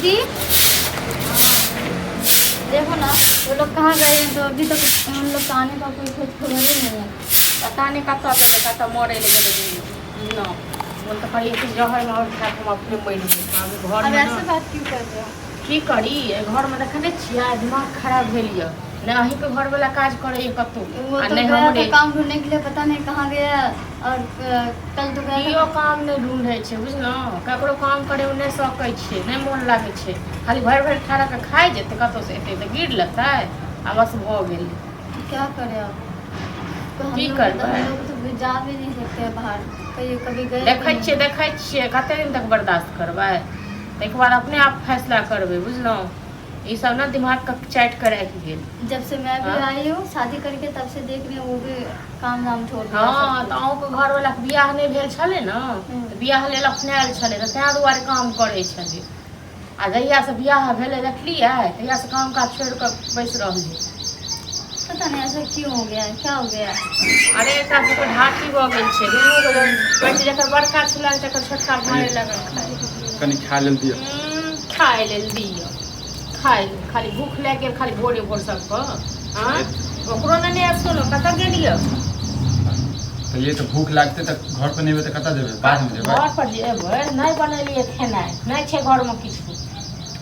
दीदी देखो ना वो लोग कहाँ गए हैं, तो अभी तक उन लोग का आने का कोई खोज खबर ही नहीं है। पता नहि कतऽ गेलै, कतऽ मरै लए गेलै। न मोन तऽ करैए कि जहर माहौर खा कऽ हम अपने मरि जेबै आब अब घरमे। ऐसे ने बात क्यों कर रहे हो? की करी, एहि घरमे देखने छियै, दिमाग खराब भेल यऽ। नहि अहीँके घरवला काज करैए कतहु वो आ तो नहि गया था हमरे। काम ढूंढने के लिए, पता नहीं कहाँ गया और कल तो गया था। केओ काम नहि ढूँढै छै, बुझलहुँ? ककरो काम करैमे नहि सकै छै, नहि मोन लागै छै। खाली भरि भरि थारा कऽ खाइ जेतै, कतहुसँ एतै तऽ गिर लेतै आ बस भऽ गेलै। क्या करे अब तो हम की लोग तो करबै? हम लोग तो जा भी नहीं सकते हैं बाहर, कहीं कभी गए भी देखै नहीं। छियै, देखै छियै, कते दिन तक बर्दाश्त करबै? ताहिके बाद अपने आप फैसला करबै, बुझलहुँ? ई सब ने दिमाग के चाटि कऽ राखि गेल। जब से मैं भी हाँ? आई हूँ शादी करके, तब से देख रही हूँ, वो भी काम धाम छोड़ दिया हँ सब तऽ कुछ। अहूँके घरवलाके बियाह नहि भेल छलै ने, तऽ बियाह लेल अपनायल छलै, तऽ ताहि दुआरे काम करै छलै। आ जहियासँ बियाह भेलै, देखलियै, तहियासँ काम काज छोड़ि कऽ बैस रहलै। पता नहीं ऐसा क्यों हो गया है, क्या हो गया है? अरे, एकरा सबके ढाकी भऽ गेल छै दुनू के। कहै छै जकर बड़का छुला तकर छोटका मारे लगल खाय। कनि खा लेल दिअ। खाय लेल दिअ, खाय लेल। खाली भूख लागि गेल खाली भोरे भोर सबके। आँय, ओकरो नेने आयब। सुनो, कतऽ गेलियै? तऽ ये तऽ भूख लागतै तऽ घर पर नहि एबै तऽ कतऽ जेबै? बादमे जेबै। घर पर जे एबै, नहि बनेलियै खेनाइ, नहि छै घरमे किछु।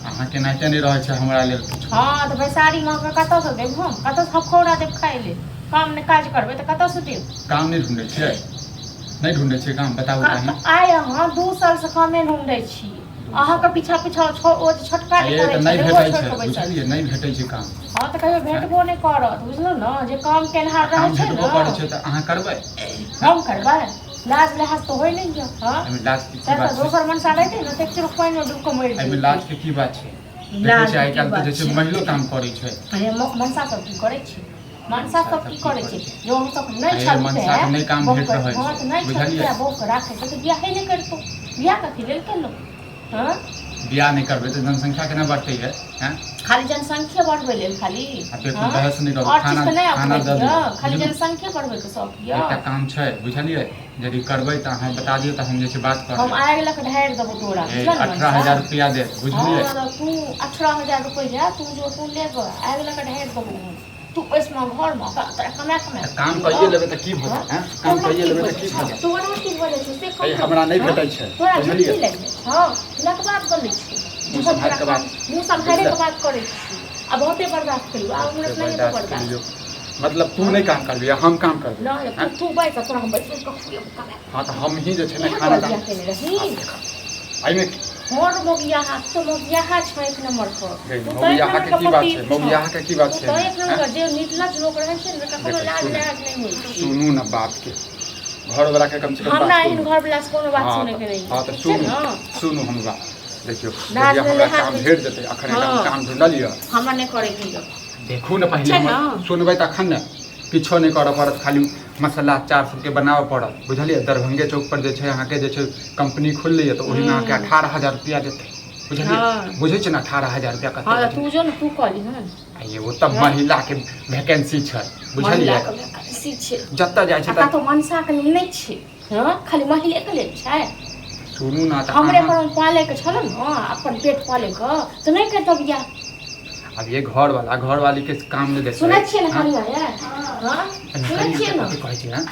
अहाँ केनाहिते नहि रहै छै हमरा लेल किछु। हँ तऽ बैसारी माँके कतऽसँ देब हम? कतऽसँ हफौरा देब खाय लेल? काम नहि काज करबै तऽ कतऽसँ देब? काम नहि ढूँढै छियै? नहि ढूँढै छियै काम, बताबू कहीं। आइ अहाँ 2 सालसँ कामे ढूँढै छी। अहाँके पीछा पीछा ओ जे छोटका जे ये करै तऽ नहि छलै, ओहो भेटै छोड़ि छै कऽ बैसल। बुझलियै, नहि भेटै छै काम। हँ तऽ कहियो भेटबो नहि करत, बुझलहुँ ने? जे काम केनहार रहै काम छै भेटबो करै ने। छै तऽ अहाँ करबै? हम करबै? लाज लिहाज तऽ होइ नहि यऽ। हँ, एहिमे लाज के की से तऽ बात छै? दोसर मनसा रहितै ने तऽ एक चुरुक पानिमे डूबि कऽ मरि एहिमे जैतै। लाज के की बात छै? देखै लाज छियै के आइ की काल्हि तऽ बात जे छै छै? महिलो काम करै छै। अरे, मनसा सब की करै छै? मनसा सब की करै छै? जो हम सब नहि अरे, छलतै मनसाके नहि काम भेट बहूके रहल हँ छै, तऽ नहि बुझलियै? छलतै बहूके राखै तऽ बियाहे नहि करितौ। बियाह कथी लेल केलहुँ? हँ, बियाह नहि करबै तऽ जनसंख्या केना बढ़तै ये? हैं? खाली जनसंख्या बढ़बै लेल खाली। आ देखू, हँ? बहस नहि करू। आओर चीज खाना तऽ नहि खाना अपनैत दऽ दियौ, यऽ, खाली बुझलहुँ? जनसंख्या बढ़बैके शौक एकटा यऽ। काम छै, बुझलियै? यदि करबै तऽ अहाँ बता दियौ तऽ हम जे छै बात कर हम लेब। आगि लऽ कऽ ढारि देबौ तोरा, ए बुझल ने अठारह मनसा? हजार रुपया देत, बुझलियै? हँ, तू 18,000 रुपैआ तू जो तू लेबऽ, आगि लऽ कऽ ढारि देबौ हम। तू बैसमे घरमे, तोरा कमा कमा तऽ काम कइए लेबै तऽ की भऽ हँ? जायत? हैं, काम तोरा कइए की लेबै भऽ तऽ की जाइ भऽ छौ? जायत? तोरा की भऽ जाइ छौ से अरे, कह। हमरा नहि हँ? भेटै छै, तोरा बुझलियै? झूठी लागि जाइ छौ, लकबात बोलै छौ। मुँह सम्हारि कऽ बात। मुँह सम्हारे के बात करै छी आ बहुते बर्दाश्त करियौ आ हमरा नहि हेतौ बर्दाश्त बर्दाश्त। करियौ, मतलब तू नहि काम करबी आ हम काम करबै? नहि, तू तू बैस, तोरा हम बैस कऽ खुएबौ कमाए। हँ तऽ हमही जे छै ने इएह खाना तोरा दाना बियाह केने रही? एहिमे मोर मोगियाहा तो मोगियाहा छै एक नंबर पर। गई, तू तऽ एक मौगियाहा नंबर के के की बात पति छै? छौ। मौगियाहा के की बात तू छै तऽ एहिमे, एक नंबर हैं? के जे निर्लज लोक रहै छै ने, कखनो देखो, लाज सुनू। लिहाज नहि होइ छै। सुनू ने बात के, घरवला के कम से कम हमरा बात एहन सुनू। घरवला से कोनो बात हँ सुनै के तऽ नहि। हँ तऽ ठीक छै सुनू ने? सुनू हमर बात, देखियौ, लाज जहिया नहि हमरा लिहाज काम होइ भेट छै। जेतै, अखन एकटा हम हँ। काम ढूँढलियै। हमरा नहि करै के यऽ। देखू ने पहिले छै हमर ने? सुनबै तखन ने। किछो नहि करऽ पड़त, खाली मसाला अचार सबके बनाबऽ पड़त, बुझलियै? दरभंगे चौक पर जे छै अहाँके जे छै कंपनी खुललैए, तऽ ओहिमे अहाँके 18,000 रुपया देतै, बुझलियै? हँ। बुझै छियै ने 18,000 रुपया कते हँ होइ तऽ छै? तू जो ने, तू कऽ लिहन। आ ये ओतऽ महिलाके वैकेंसी छै, बुझलियै? महिलाके वैकेंसी छै। जतऽ जाइ छै आ तऽ कतहु मनसाके लेल नहि छै? हँ, खाली महिलेके लेल छै? सुनू ने तऽ हमरे अहाँ पर पालैके छल ने, अपन पेट पालैके, तऽ नहि करितौ बियाह। आब ये घरवाला घरवाली के काम नहि देतै। सुनै छियै ने? हँ? कनिया यै, हँ, सुनै कनिया छियै के ने? कथी कहै छै, हँ?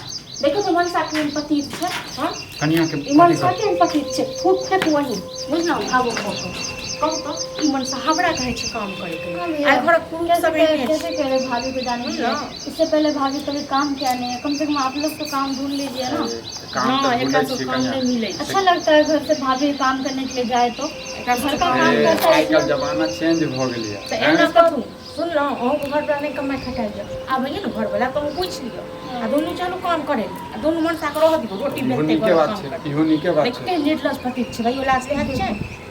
देखियौ तऽ मनसा केहन पतित छै, हँ? कनिया के ई कथी मनसा कहै? केहन पतित छै। थूक फेक वही, बुझलहुँ? भावुक भऽ कऽ कहू तऽ, ई मनसा हमरा कहै छै काम करैके हाँ लेल। भैया, आइ घरक पुरुष कैसे सब एहने छै। कैसे कह रहे भाभी को जाने के लिए? बुझलहुँ? इससे पहले भाभी कभी काम किया नहीं है? कम से कम आप लोग तो काम ढूंढ लीजिए ना। काम हँ, तऽ एकरा ढूँढै सब छियै काम कनिया। नहि मिलै छै। अच्छा लगता है घर से भाभी काम करने के लिए जाए तो? एकरा घर सबके का काम काम ए, करता है आइ काल्हि इसमें। जमाना चेंज भऽ गेलैए। तऽ हैं? एना करू, सुनलहुँ? अहूँके घरवला नहि कमाइ खटाइ यऽ, आबैए ने घरवला तऽ हम पूछि लिअ आ दुनू चलू काम करै लए आ दुनू मनसाके रहऽ दियौ, रोटी इहो बेलतै नीके घरमे बात काम छै। करतै। इहो नीके बात देख छै। केहन निर्लज पतित छै, रहियो लाज लिहाज छै?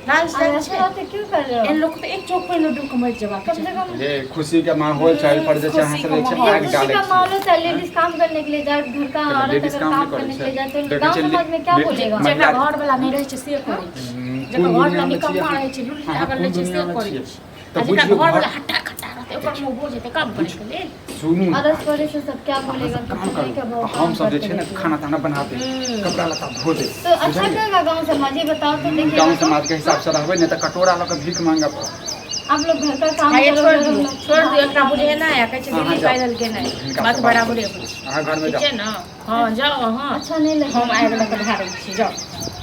लाज और लिहाज ऐसे छै? बातें क्यों कर रहे एहन हो? लोक तऽ एक चौक पर डूब कऽ मरि जेबाक कम से चाही। कम हे, खुशी के माहौल छै, एहि पर जे छै अहाँ खुशी सब के जे छै माहौल। ये आगि खुशी डालै का छियै। माहौल होता है, लेडीज काम करने के लिए जाए, घर का तऽ औरत लेडीज अगर काम नहि काम करै करने के छै? लिए जाए तो देखै गांव छियै समाज में क्या बोलेगा? जेकरा महिला घरवला नहि रहै छै से करै छै, हम्म, जेकर कोन घरवला दुनियामे छियै निकम्मा अहाँ? रहै छै, लुल्ही अहाँ लागल कोन रहै छै से दुनियामे करै छियै छै तऽ आ जेकरा बुझियौ घर घरवला हट्टा खट्टा रहतै तऽ ओकर मुँह भऽ जेतै काम करैके लेल। सुनू ने। अड़ोस पड़ोस से सब क्या अहाँ बोलेगा सब कि काम ठीक है करू बहुत आ हम काम सब जे करते छै ने रहती है। खाना ताना बना दे, कपड़ा लत्ता धो दे। तो अच्छा बुझलियै? कहेगा गांव समाज, ये बताओ तो। देखिएगा गाँव तो। समाजके हिसाबसँ रहबै नहि तऽ कटोरा लऽ कऽ भीख मांगऽ पड़त। आप लोग घर का काम आइए करो, छोड़ घर दियौ, में छोड़ दियौ। एकरा बुझेनाइ आ कहै छै अहाँ दीदी जाउ। पाइ देलकै नहि। हिनका बात से बात बराबरे करू। होइ छै। अहाँ घरमे ठीक जाउ। छै ने? हँ, जाउ अहाँ। अच्छा नहीं लगेगा। हम आगि लऽ कऽ ढारै छी, जाउ।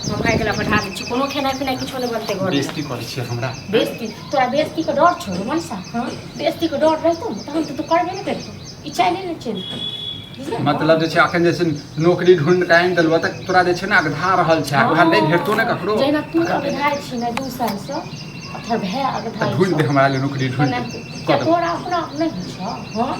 हम आगि लऽ कऽ ढारै छी। कोनो खेनाइ पिनाइ किछो नहि बनतै घरमे। बेइज्जती करै छियै हमरा। बेइज्जती? तोरा बेइज्जतीके डर छौ रे मनसा? हँ, बेइज्जतीके डर रहितौ ने तहन तऽ तू करबे नहि करितौ। ई चाइले नहि चलितौ, बुझलियै ने? मतलब जे छै अखन जे छै नौकरी ढूंढ कऽ आनि देलबऽ तऽ तोरा जे छै ने अगधा रहल छै, उएह नहि भेटतो ने ककरो। जहिना तू अगधाइ छी ने 2 सालसँ, आ तोहर भाय तऽ अगधाइ ढूंढि दे छौ। हमरा लेल नौकरी, ढूंढि दे। किया कऽ दे। तोरा अपना नहि होइ छौ? हँ,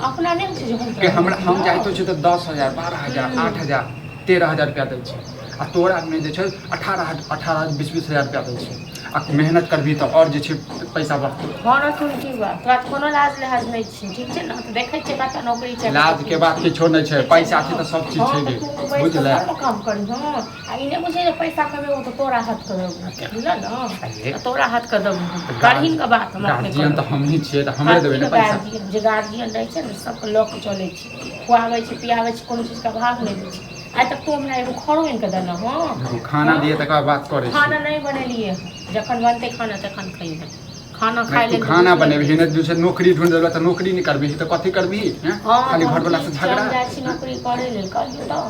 अपना नहि होइ छै जे हम के तोरा हमरा हम नौकरी जाइतो छियै तऽ 10,000, 12,000, 8,000, 13,000 रुपया दै छै आ तोरा मे जे छै 18, 18, 20, 20 हजार रुपया दै छै। आ मेहनत करबही तऽ आओर जे छै पैसा बढ़तौ। हँ र की बात, तोरा तऽ कोनो लाज लिहाज नहि छै। ठीक छै ने? तऽ देखै छियै कतऽ नौकरी छै। लाज के बात किछो नहि छै। पैसा छै तऽ सब चीज छै तऽ गे। तू बैस कऽ बुझले? घरमे काम करी। हँ, आ ई नहि बुझै जे पैसा कमेबो तऽ तोरा हाथ के देबो, बुझल ने? अरे। तऽ तोरा हाथ के देबो। करहीन के बात हम अपने गार्जियन करब। तऽ हमही छियै तऽ हमरे देबै ने पैसा। गार्जियन जे गार्जियन रहै छै ने, सबके लऽ कऽ चलै छै, खुआबै छै, पियाबै छै, कोनो चीजके अभाव नहि दै छै। आइ तक तू हमरा एगो खरो आनि कऽ देलह? हँ? देखू, खाना दिए तकर बाद बात करै खाना छी। नहि बनेलियै हँ। जखन बनतै खाना तखन खइहे। खाना खाय नहि, तू लेल तऽ खाना भूख लागि बनेबही नहि जे छै नौकरी ढूंढ देलबऽ तऽ नौकरी नहि करबिही तऽ कथी करबिही? हैं? हँ। खाली तऽ हम घरवला से ठीक छै, झगड़ा। हम जाइ छी नौकरी करै लेल। कहलियौ तऽ,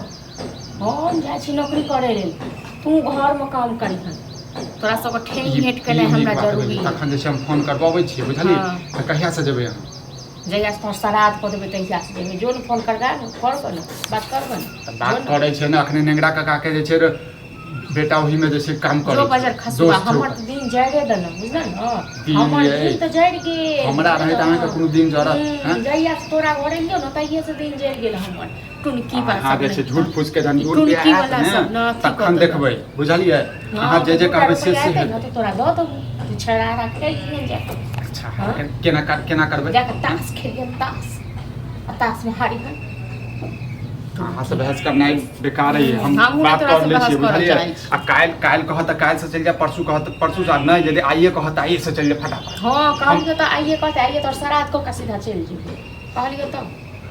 हम जाइ छी नौकरी करै लेल, तू घरमे काम करिहन। तोरा सबके ठेंग ई भेट ई केनाइ नीक हमरा बात जरूरी भेलै। है। तखन जे छै हम फोन करबबै छियै, बुझलियै? तऽ कहिया से जेबै अहाँ? जहियासँ तोहर श्राद्ध कऽ देबै तहियासँ जेबै। जो ने, फोन करगा ने, करबै ने, बात करबै ने। तऽ बात करै छै ने। अखने नेंगरा काका के जे छै रे, बेटा ओहिमे जे छै काम जो करै बजर छै, खसुआ दोस्त छै हमर ओकर। तऽ दिन जड़े देलक, बुझल ने? दिन हमर यै। दिन तऽ जरि गेल। हमरा रहैत अहाँके कोनो दिन जरत? हैं? जहिया से तोरा घर एलियौ ने, तहिये से दिन जरि गेल हमर। टुनकी बात अहाँ सब जे छै नहि। झूठ फूस के जहन ई 2 रुपया टुनकी आयत वाला ने सब ने अथी कऽ तखन देलक। देखबै, बुझलियै? अहाँ जे जे दूटा कहबै से रुपैआ से एतै ने हेतै। तऽ तोरा दऽ देबौ, तू छड़ारा खेलिहन जा। अच्छा। हँ? केना केना करबै? जाकऽ ताश खेलिहन, ताश, आ ताशमे हारिहन। अहाँ से बहस करनाइ बेकार है। हम हमहूँ बात तोरा कर से लै बहस छियै, करऽ बुझलियै? चाहै छी। आ काल्हि काल्हि कहत तऽ काल्हि से चलि जायब, परसू कहत तऽ परसू से, नहि यदि आइए कहत तऽ आइए से चलि जायब फटाफट। हँ, कहलियौ तऽ, आइए कहतै, आइए तोहर श्राद्ध कऽ कऽ सीधा चलि जेबै। कहलियौ तऽ,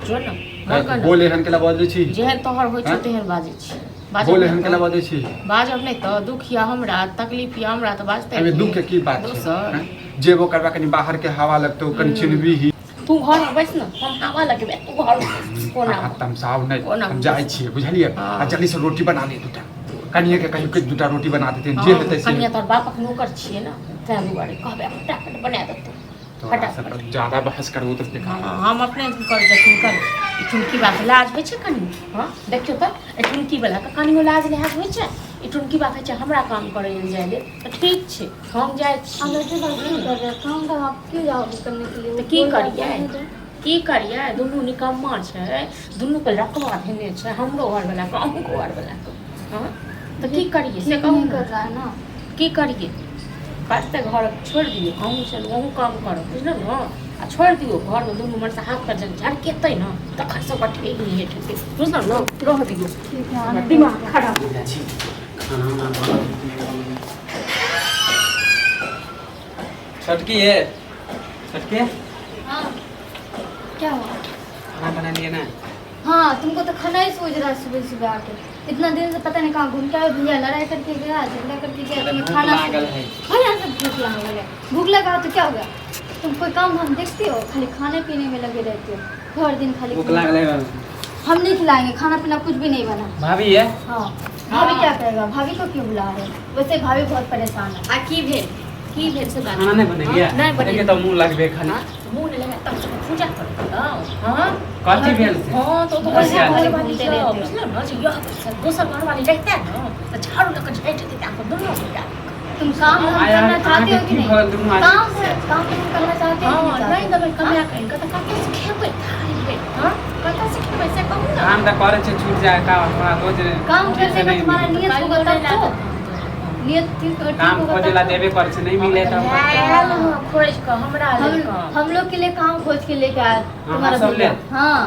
जो ने, मर ने। बोल एहन केला बजै छी? जेहन तोहर होइ छौ हँ? तेहन बाजै छी। बाजब बोल नहि एहन केला तऽ? बजै छी? बाजब नहि तऽ? दुख यऽ हमरा, तकलीफ यऽ हमरा, तऽ बाजतै एहिमे के? दुख के की बात छै? दोसर। हैं? जेबो करबा कनि बाहर के हवा लगतौ, कनि चिन्हबी। तू घरमे बैस ने, हम हवा लगेबै, तू घरमे बैस कोना। अहाँ तमसाउ नहि। कोना? हम जाइ छियै, बुझलियै? हँ। आ जल्दी से रोटी बना लिअ दूटा। कनिए के कहियो कि दूटा रोटी बना देथिन, जे हेतै से। कनिया तोहर बापक नौकर छियै ने, ताहि दुआरे कहबै, फटाफट बना देतौ। तोरा फटाफट। से ज्यादा बहस करबो तऽ बेकार। हँ, हम अपने करै छथिन कर। ई टुनकी बात लाज होइ छै कनि? हँ, देखियौ तऽ, एहि टुनकी वलाके कनियो लाज लिहाज होइ छै? ई टुनकी बात होइ छै हमरा काम करै लेल जाइ लेल? तऽ ठीक छै, हम जाइ आप छी। ऐसे बात क्यों कर रहे हो? काम का आप क्यों जाओगे करने के लिए? तऽ वो की बोल रहा है, करियै? करने दो। की करियै? दुनू निकम्मा छै, दुनूके लकवा धेने छै, हमरो घरवलाके, अहूँके घरवलाके। हँ, तऽ की करियै से ठीक कहू नहीं ने। कर रहा है ना। की करियै? करतै घर छोड़ि दियौ, अहूँ चलू, अहूँ काम करब, बुझलहुँ ने? आ छोड़ि दियौ घरमे। दुनू मनसँ हाथ पर जब झड़केतै ने तखन सबके ठेक नहि हेतै, बुझलहुँ ने? रह दियौ। ठीक है, आने दो। दिमाग खराब। जाइ छी, खाना उना बनल कि नहि बनल? छोटकी है, छोटकी। हाँ, क्या हुआ? खाना बना लिए ना? हाँ, तुमको तो खाना ही सूझ रहा है। सुबह सुबह आके इतना दिन से पता नहीं कहाँ घूम के आए। भैया लड़ाई करके गया, झगड़ा करके गया, तुम्हें भूख खाना लागल है। हाँ, यहाँ से भूख लागल है। भूख लगा तो क्या हो गया? तुम कोई काम धाम देखती हो? खाली खाने पीने में लगे रहते हो हर दिन खाली। भूख लागल है। हम नहीं खिलाएंगे, खाना पीना कुछ भी नहीं बना। भाभी है? हाँ, भाभी क्या करेगा? भाभी को क्यों बुला रहे हो? वैसे भाभी बहुत परेशान है। आ की भेल, की भेल से बात? खाना नहि बनेलियै? नहि बनेलियै। देखिए तऽ मुँह लगबे खाली। हाँ, मुँह नहि लगा तब सब पूजा करतौ। हाँ। कथी भेल से? हाँ, तो बस वएह घर घरवाली घूमते छै, रहते हो। बुझलहुँ ने जे यह दोसर घरवाली रहितै ने तऽ झाड़ू लऽ कऽ झाँटि देतै अहाँके दुनू गोटा। तुम काम धाम आय- करना चाहते हो अहाँके कि की नहीं? भऽ गेल दुनू आदमी? काम काम धाम करना चाहते हो कि हँ, नहीं नहि चाहते? देबै कमाए कऽ आनि कऽ तऽ कतऽसँ खेबै थारी भरि? हँ, कतऽसँ खेबै से कहू ने। काम तऽ करै छै, छूट जाए का हमरा रोज। काम ठीक से करने का नहीं तुम्हारा मिले। नियत होगा तब तो, नियत ठीक ठीक काम होगा खोजे ला तब तो। देबे करै छै, नहीं मिले तऽ हम आयल हँ खोजि कऽ हमरा लेल हम काम। हम लोग के लिए काम खोज के लेके आया तुम्हारा सब भैया। ले? हाँ।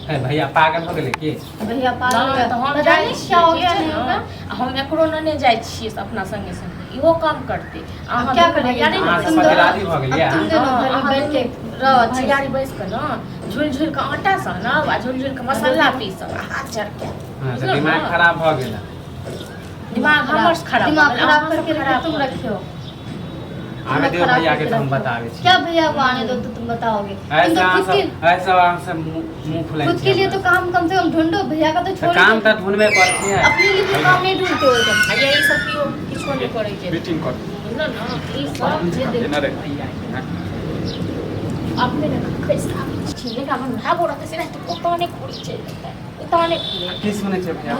है भैया पागल हो गेलै की? भैया पागल हो नहि गया। तऽ हम पता जाइ नहीं छियै, क्या हो ठीक गया छै नहीं ने? होगा। आ हम एकरो नेने जाइ छियै अपना संगे संगे। इहो काम करतै। अहाँ क्या दुनू करेंगे? भैयारी ने अहाँ बैस सब कऽ- राजी भऽ गेलियै? अब तुम दोनों घर में हाँ, बैठ के रहो अच्छे से। भैयारी बैस कऽ ने झुलि झुलि कऽ आटा सानब आ झुलि झुलि कऽ मसाला पीसब आ हाथ झरकायब। हाँ, तऽ बुझलहुँ दिमाग ने? खराब भऽ गेल। दिमाग हमर खराब दिमाग भऽ गेल, खराब अहाँ करके सब रखो, खराब तुम भऽ गेल। रखियो। आबे दियौ खराब भैया के करके तऽ हम रखो। बताबै छी। क्या भैया को आने दो तो तुम बताओगे? तुम ऐसा तो अहाँ खुद के सब ऐसा अहाँ सब मुँह मुँह फुलाइ खुद के लिए तो काम कम से कम ढूंढो, भैया का तो तऽ छोड़ काम दो। तऽ ढूंढबे पड़तै। अपने लिए तो काम नहीं ढूंढते हो तुम। आ यही सब केओ किछो नहि करै छै। मीटिंग कर। बुझलहुँ ने? ई सब जे देख एना रे। अपने ने खसि आबै छी, लेकिन हमर भाय रहतै से नहि तऽ ओतऽ नहि खुली चलि जेतै, ओतऽ नहि खुले। की सुनै छै भैया?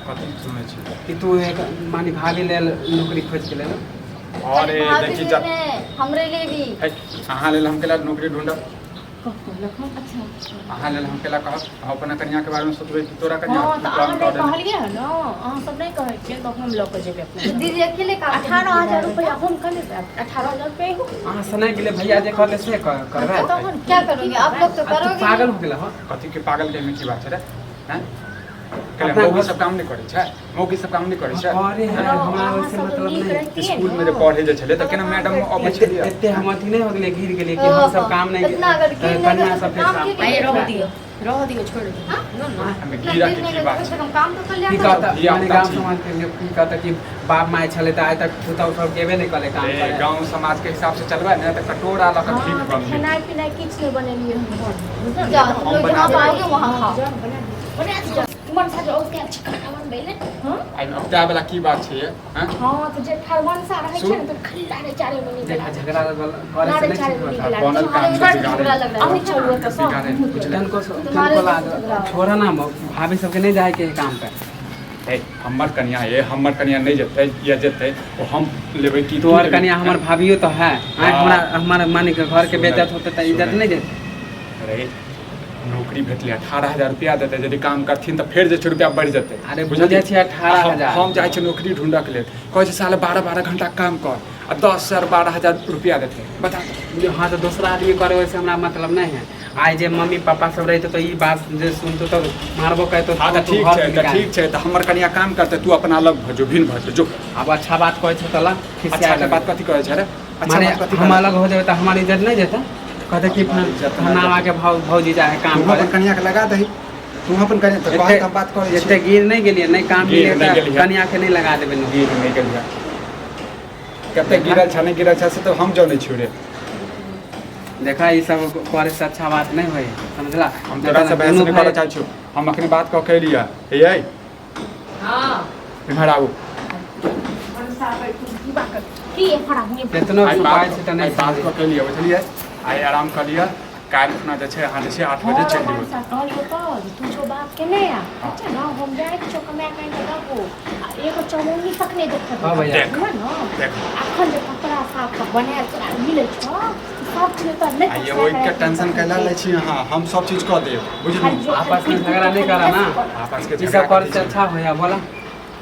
कथी सुनै छी? कि तू एक माने भाभी लेल नौकरी खोजि के लेल। अरे खाली भाभी देखी लिए जा नहीं, हमरे लिए भी। है, अहाँ लेल हम केला नौकरी ढूंढब? अच्छा। अहाँ लेल हम केला कहब? अहाँ अपना कनिया के बारे में सोचबै कि तोरा कनिया हँ तऽ प्लान अहाँ कऽ नहि देने? कहलियै हँ ने, अहाँ सब नहि कहै छियै तऽ हम लऽ कऽ जेबै अपना। दीदी अकेले काम 18,000 रुपया हम कने 18,000 रुपया हो। अहाँ से नहि गेलै भैया, जे कहले से करबै। तहन क्या करोगे आप लोग तो आ तू करोगे पागल नहीं। हो गेल हो। कथी के पागल के की बात छै रे? हैं, केला अपना मौगी घर- सब काम नहि करै छै? मौगी सब काम नहि करै छै? अरे है, हमरा अहाँ ओहिसे सब मतलब नीक नहि। रहितियै स्कूल में ने। जे पढ़े जे छलै तऽ केना मैडम अबै एते छलियै? एते हम अथी नहि हो गेलियै, गिर गेलियै कि हम सब काम नहि इतना अगर गिर नहीं कन्या गए तो सबके काम काम के लिए आइ रह बैठा। दियौ, रह दियौ, छोड़ि दियौ न न। हमे इतना गिरा गिर के नहीं की गए, बात कम से छै? कम काम तो कर लिया की करो। कहता धिया माने पुता गाँव छी। समाज के लोग की कहता कि बाप माय छलै तऽ आइ तक पुतहु सब गेबे नहि करै काम ए, करे। गाँव समाज के हिसाब से चलबै ने तऽ कटोरा लऽ कऽ हँ भीख तऽ बनबै। खेनाइ पिनाइ किछु नहि बनेलियै हम घरमे, बुझलहुँ ने? जाओ तुम लोग हम जहाँ बना पाओगे वहाँ खाओ। जाउ, बना दियौ, बना दियौ। मनसा जे औते छै खाना बनबै ले। हँ एहिमे औताए वाला की बात छै ये? हैं? हँ तऽ जे ठरवंशा रहै छै ने तऽ खाली लारे चारे मे निकल देखा आबै छै। झगड़ा करे से लारे नहि चारे ठीक मे होता। निकल आबै बनल छै। काम तुम्हारे बिगाड़े। झगड़ा लग रहा है। अहूँ चलू एतऽ सब। बिगाड़े, बुझले? तनको तुम्हारे तनको ला झगड़ा हो। छोड़ा ना, भाभी सबके नहि जायके है काम पे। हे, हमर कनिया ये, हमर कनिया नहि जेतै या जेतै ओ हम लेबै की तू तोहर लेबही? कनिया हमर भाभियो तऽ है। आँय, हाँ। हमरा हमर माने के घर के सुनै, बेइज्जत होतै तऽ इज्जत सुनै। नहि जेतै? अरे नौकरी भेटलै, 18,000 रुपया देतै। यदि काम करथिन तऽ फेर जे छै रुपया बढ़ि जेतै। अरे बुझलियै? बुझै छियै 18,000। हम जाइ छियै नौकरी ढूँढऽके लेल, कहै छै साले 12-12 घंटा काम कर आ 10,000 12,000 रुपया देतै, बता। हाँ तऽ दोसरा आदमी करे ओहिसे हमरा मतलब नहि है। आइ जे मम्मी पापा सब रहितो तऽ ई बात जे सुनतो तऽ मारबो करतो। हाँ तऽ तू ठीक घर छै से तऽ निकाल। ठीक छै तऽ हमर कनिया काम करतै, तू अपना अलग भऽ जो, भिन्न भऽ जो, जो। आब अच्छा बात कहै छौ तऽ ला अच्छा खिसिया के बात कथी कहै छै रे? अच्छा माने बात कथी हम कहै? अलग हो जेबै तऽ हमर इज्जत नहि जेतै? कहते कि हमार इज्जत नहि फलाना के भौजी जाइ है काम तू करे। अपन कनिया के लगा दही, तू अपन कनिया तऽ कहै तऽ हम बात करै एते छी। गिर नहि गेलियै, नहि काम गिर मिले नहि तऽ गेलियै। कनिया के नहि लगा देबै नौकरी। गिर नहि गेलियै, कते गिरल छै नहि गिरल छै से तऽ हम जनै छियौ रे। देखा, ई सब करे से अच्छा बात नहि होइ है, समझला? हम तोरा से बहस दुनू नहि करऽ भाई चाहै छियौ। हम अखने बात कऽ के एलियै हे। यै, हँ। इम्हर आबू। मनसा बैठू, की बात कर की एम्हर आबू एम्हर। केतनो आइ सुपाय बात छै तऽ आइ नहि बात समझै। कऽ के एलियै, बुझलियै? आइ आराम कऽ लिअ, काल्हि खुना जे छै अहाँ जे छै 8 बजे हँ चलि जेबै। मनसा कहलियौ तऽ जे तू जो बात केने आ, ठीक छै ने? हम जाइ छियौ कमाए कऽ आनि कऽ देबौ आ एगो चमौनी तक नहि देखत। हँ भैया। देख। बुझल ने? देख। अखन जे कपड़ा साफ कऽ बनायल तोरा मिलै छौ सब चीज तोरा नहि आ ये पसारि ओहिके राखि टेंशन सकै कैला छी। लै छी अहाँ? हम सब चीज कऽ देब, खाली बुझलहुँ? जो आपस में झगड़ा नहि करा ना। आपस के ई झगड़ा सब करे कथी से छै? अच्छा होया बोला,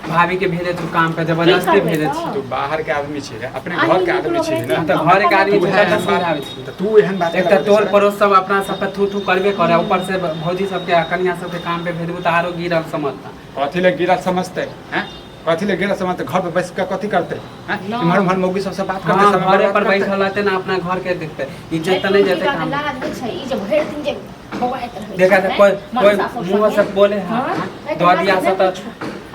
भाभी के भेजे तू काम पे, जबरदस्ती करबै भेजे तऽ? छी। तू बाहर के आदमी छी रे, अपने अहीं घर के नीक आदमी लोग छी ने। रहितियै। तऽ घर के आदमी तू छै एहन तऽ समझाबै बात छी। तऽ तू एहन बात एक कैला तऽ टोल बजै छै? पड़ोस सब अपना सब पे थू थू करबे करे, ऊपर से भौजी सबके आ कनिया सबके काम पे भेजबू तऽ आरो गिरल समझता। कथी ले गिरल समझतै? हैं, कथी ले गिरल समझतै? घर पर बैस के कथी करतै? हैं, ना। इम्हर उम्हर मौगी सबसे बात करतै, हाँ, समय घरे बर्बाद पर करतै। बैठल रहते ना, अपना घर के देखते, इज्जत तऽ नहि जेतै काम। लाज होइ छै, ई जे भरि दिन जे बौआइत रहै देखा छै, तऽ कोइ कोइ मनसा सब मुँह संगे। से बोले है। हाँ, दऽ दिया से तऽ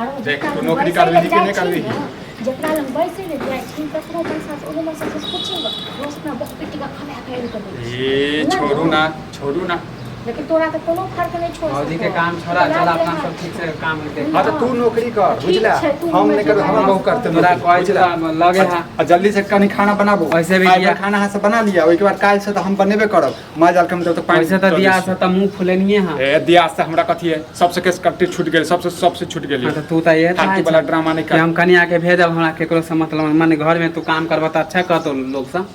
आरो देख, जेकरा तू लग नौकरी बैसै करबिही लए कि नहि जाइ छी करबिही? ने, जेकरा लग बैसै लए जाइ छी तकरो मनसा से ओहो मनसा से पूछी रोज अपना बहुत बेटी का खमा के आनि कऽ दै छै। ए छोड़ू ना, छोड़ू ना। लेकिन तोरा तऽ कोनो फर्क नहि छोड़। भौजी के काम छोड़ा, चल अपना सब ठीक से काम हेतै। हाँ तऽ तू नौकरी कर, ठीक बुझला? छै, तू हम नहि करबै, हमर बहू करतै तोरा नौकरी, कहै छै बुझला? तऽ लगे है। आ जल्दी से कनी खाना बनाबू। वैसे भी आइ बियाह- भर खाना अहाँ से बना लिया, ओहिके बाद काल्हि से तऽ हम बनेबे करब। माँ जाल के हम जब तक पानि वैसे तऽ चलै दिया छै। से तऽ मुँह फुलेनिये है। ए दिया से हमरा कथी है? सबसे केस कट्टी छूट गेल, सबसे सबसे छूट गेल। हाँ तऽ तू तऽ इहे फालतू चाहै वाला छह ड्रामा नहि कि कर। हम कनिया के भेजब, हमरा केकरो से मतलब, माने घर में तू काम करबह तऽ अच्छा कहतौ लोग सब।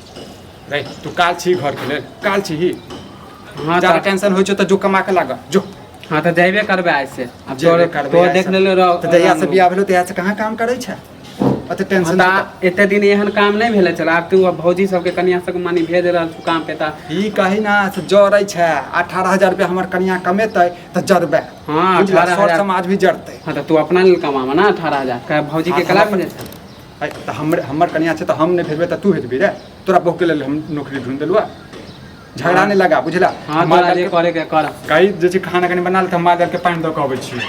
रे तू काल छी घर के लेल, काल छी ही। हाँ ज्यादा तऽ टेंशन होइ छौ तऽ जो कमा के लाग जो। हाँ तऽ जेबे करबै आइ से आब। जेबे तोर करबै तोर आइ देख से। लेले रह। तऽ जहिया से बियाह भेलौ तहिया से कहाँ काम करै छै? ओते टेंशन। हाँ तऽ एते दिन एहन काम नहि भेलै छल, आब तू भौजी सबके कनिया सबके माने भेज रहल छौ काम पे तऽ ई कही ना से जरै छै। 18,000 रुपया हमर कनिया कमेतै तऽ जरबै। हाँ, बुझला? 18,000 सर समाज भी जरतै। हाँ तऽ तू अपना लेल कमाबऽ ना 18,000, कह भौजी के हाँ, कला हम भेजै छै। आइ तऽ हमर हमर कनिया छै तऽ हम नहि भेजबै तऽ तू भेजबी रे? तोरा बहुके लेल हम नौकरी ढूँढि देलहुँ। झगड़ा नहि लगा, बुझला? हाँ, माल तोरा जे दालके करे के कर। कही जे छै खाना कनि बना ले, तऽ हम माल दालके पानि दऽ कऽ अबै छियै।